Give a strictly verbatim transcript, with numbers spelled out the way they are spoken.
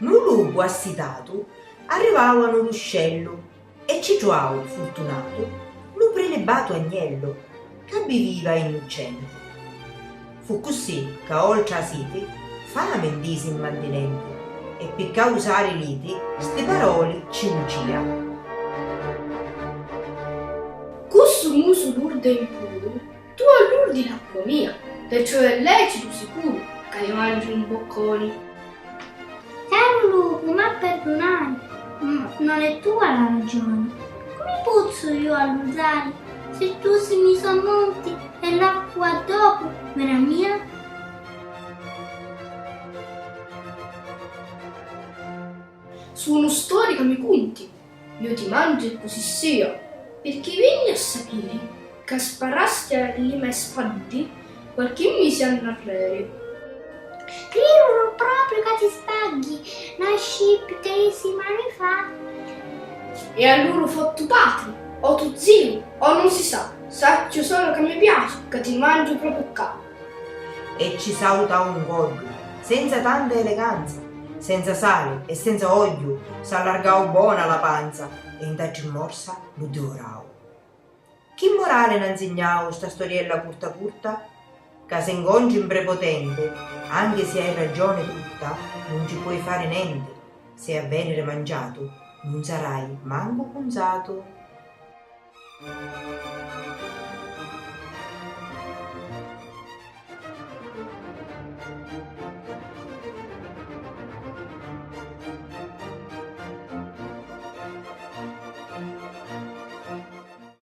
Nu lupu assitatu arrivau a nu ruscellu e ci truau, furtunatu, nu prilibatu agnellu ca biviva innuccenti. Fu ccussì ca oltra a siti, fami ntisi 'n mantinenti e pi causari liti sti paroli ci lucia. Cu stu musu lurdu e impuru, tu allurdi l'acqua mia, perciò è lecitu sicuru ca ti mangiu un bocconi. Caru lupu, m'ha perdunari, ma non è tua la ragioni. Comu pozzu iu allurgari si tu si misu a monti e l'acqua dopu veni a mia? Sunu stori ca mi cunti, iu ti mangiu e così sia, pirchì vinni a sapiri ca sparrasti a li me spaddi qualchi misi annarreri. Criru propriu ca ti sbagghi, nasci pi trisi mani fa. E alluru fo tu patri, o tu ziu, o non si sa, sacciu solo ca mi piaci ca ti mangiu propriu ccà. E ci sautau 'n coddu, senza tanta eleganza, senza sali e senza ogghiu, s'allargau bona la panza e 'nta tri morsa lu divorau. Chi morali na 'nzignau sta storiella curta curta? Ca se 'ncontri 'n prepotenti, anchi si hai ragioni tutta, nun ci puoi fari nenti, se a veniri mangiatu nun sarai mancu cunzatu.